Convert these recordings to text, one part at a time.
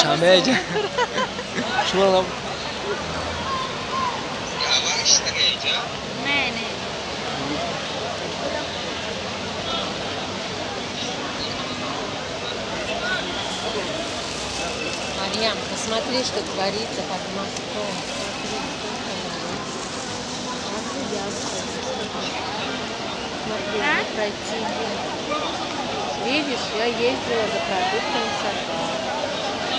Шанбе шумо. Не, не. Марьям, посмотри, что творится под мостом. Смотри, сколько народу. Смотри, А? не пройти. Видишь, я ездила за продуктами сама.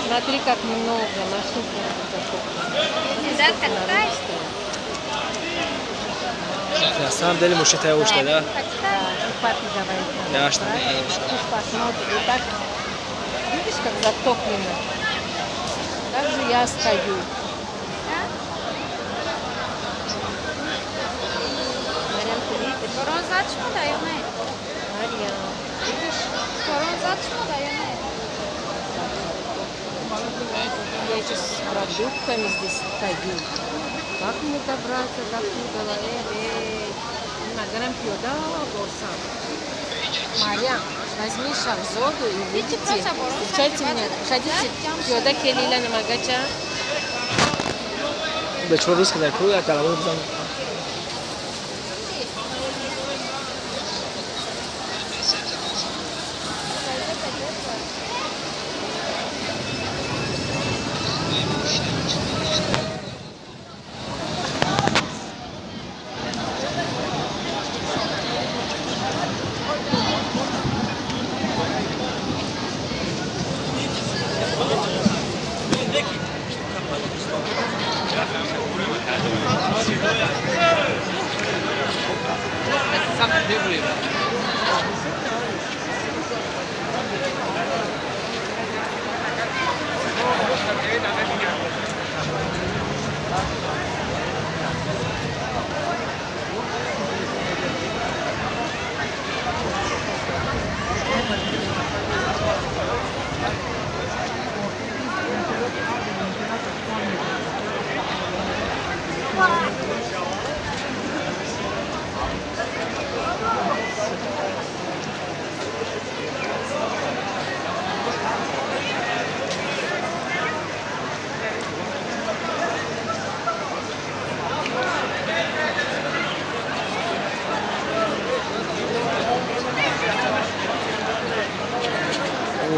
Смотри, как много машин затоплено. Смотри, Да, сколько народу такая? Стоит. На самом деле мошин тайёр шуда, да? Да, ну, папе давай. Я что, я что. Пусть посмотрит. И так, видишь, как затоплено? Так же я стою. Марьям, ты видишь? Борон зад шуда ё не? Марьям, видишь? Борон зад шуда ё не? Я еще с продуктами здесь стою. Как мне добраться до туда? Эй, эй. Магарам пиёда борсам. Марьям, возьми Шахзоду и выйдите. Встречайте меня. Ходите. Пиёда келила намагача. Ба чор рӯз кадай ку як калама бизан.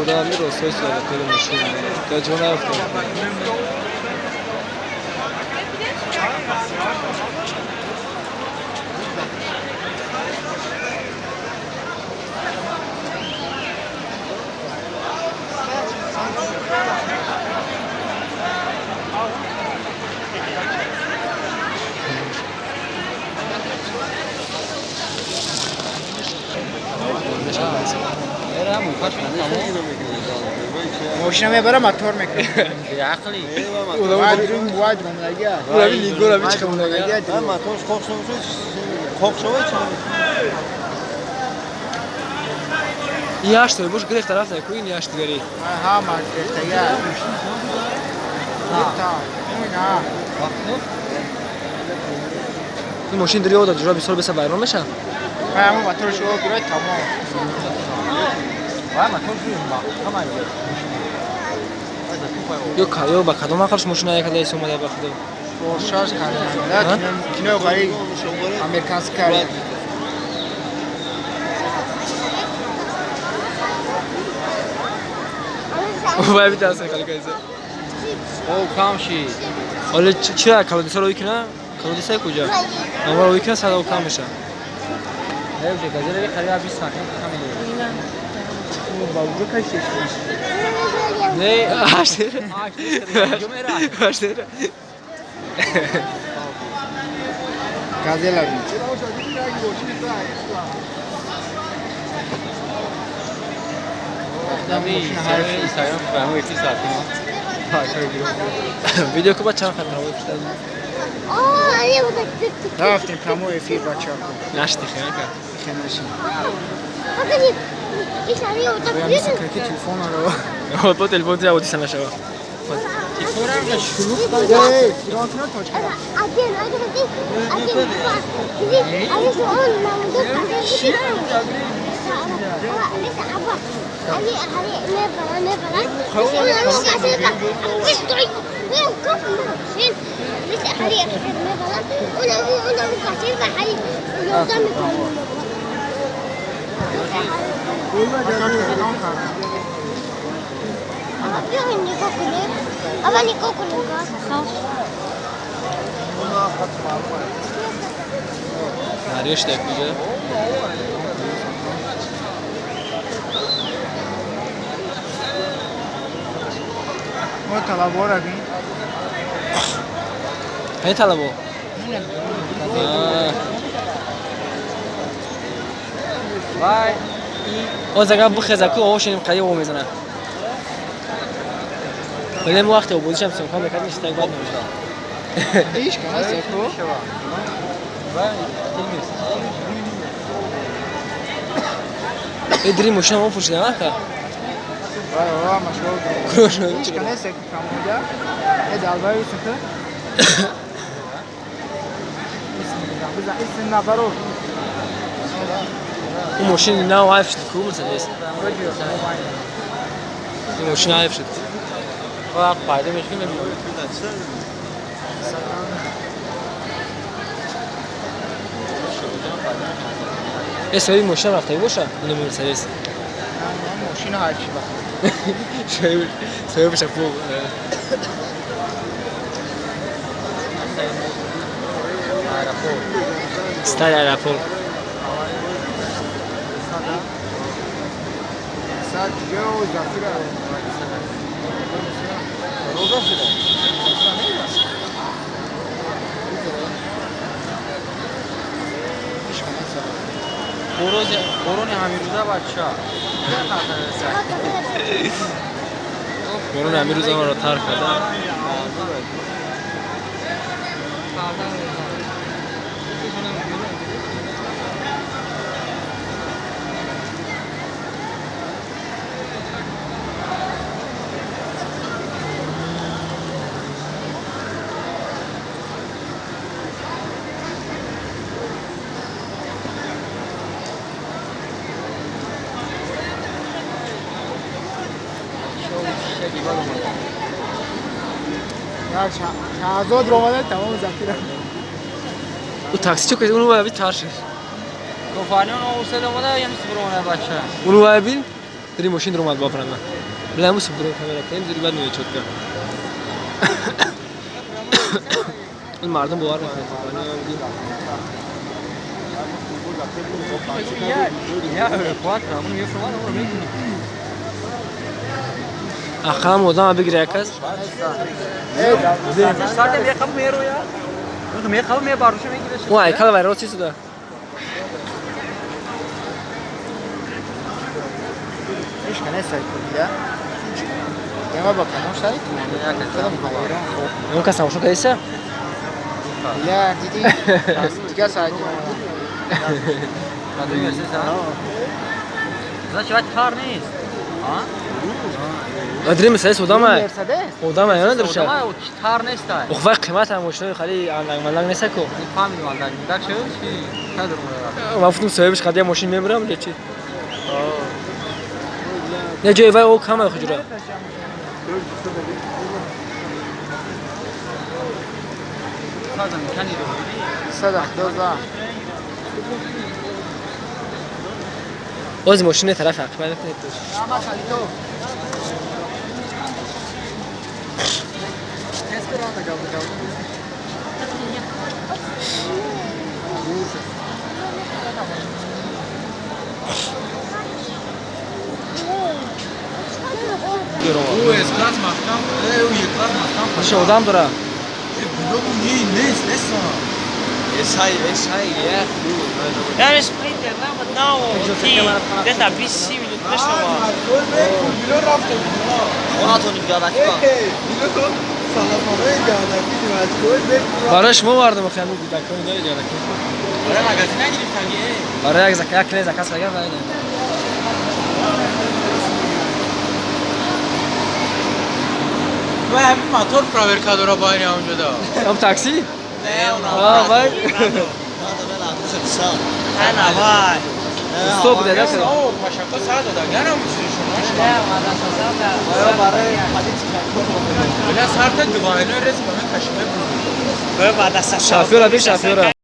Одам ростой содатори мошин то ҷо наёфтам. Мошина мебара, мотор мекунад. Вай дромдагия. Урави лингора ви чиқа мондагия. Моторш қоқ шавад, чӣ? Ин ҳашт бош гирефта рафта ку ин ҳашт дигари. Ҳа, ма гирефтагия. Ин мошин дири ода ҷура бисёр беса вайрон меша. Ҳама моторш о гирад, тамом. Ё ё ба кадом ақлш мошина якада ис омада ба худо. Форшаж кардан. Кино ғари американский кардан. Вай битаса калкайса. О, кам шид. Оле чира колодиса рой кина? Колодиса куҷа? Номро рой кина сада кам меша. Не, уже газеле харида 20 сантим кам меша. Ба уҷо кашиш. Не, ҳашт. Ҳашт. Газела би. Видео ку ба чанд хат прямой эфир? Рафтем прямой эфир, бачаҳо. Нашти хеяка. Хенаши. Телефонро. Бо телефон тия одиса нашава. Эй, кирон кирон точка. Один, один, один, два, три, один, он, Дарё шуда куҷо? Мо талабора бин. Ҳай талабо? Вай. Оз агар бихеза ку овошиним қадим о мезана. Вале мо вақте обозишам съёмка мекардем, так бад намешуд. Иш кана ку? Эдри мошина мо фурӯшида ака? Вай, ва машғул. Иш кана ку камода? Э далбай усука? Исм набаро. У мошини нав айф шуд ку Мерседес. Ин мошин айф шуд. Ва пайдо мешкин Э соҳиби мошина рафтагӣ боша? Ин Мерседес. Мошина айф шуд. Соҳибаша пул. Старый аэропорт. Борони ҳамирӯза бача. Борони ҳамирӯза маро тарк карда. Шаҳзод ромада тамом зафира. У такси чӣ кардӣ? Уну вай бин тар шуд. Кофанион овусел омада ями субромона бача. Уну вай бин дри мошин ромад ба прана. Бла му субром камера кардем зури бад меояд чётко. Ин мардум бовар мекунад. Ақам одам бигир як кас. О, айкал вай рост суда. Иш кане сай кунда. Ема ба кадом шаҳри ту? Он кас тамошо кардиса? Я диди. Дигар сайт. Значит, вай тар нест. А? Адри Мерседес одама. Одама я надурша. Одама тар нест. Ох вай қимат ҳам мошинои хали андак-мандак неста ку. Фаҳмидам андак мандак шуд чи кадр мурад. Ман гуфтам соҳибаш қадия мошин мебарам ё чи? Не ҷои вай о кама хуҷра. Садах доза. Оз мошини тараф ақиба мекунед. Ша одам дора. Yani Sprinter на где-то 27 минут мешава. Барои шумо мардум хеле гудакҳои доред ё накунед? Барои магазин нагирифтанги. Барои як як кле заказ кардам вай. Вай ҳамин мотор проверка дора байни ҳамҷода. Ам такси? Не, она. А, вай. Ана вай. Стоп, да, да. Пашако сар дода, гарам чизишон. Бля, сарта двойной рез ба мен кашида. Бада Шофёра би, шофёра.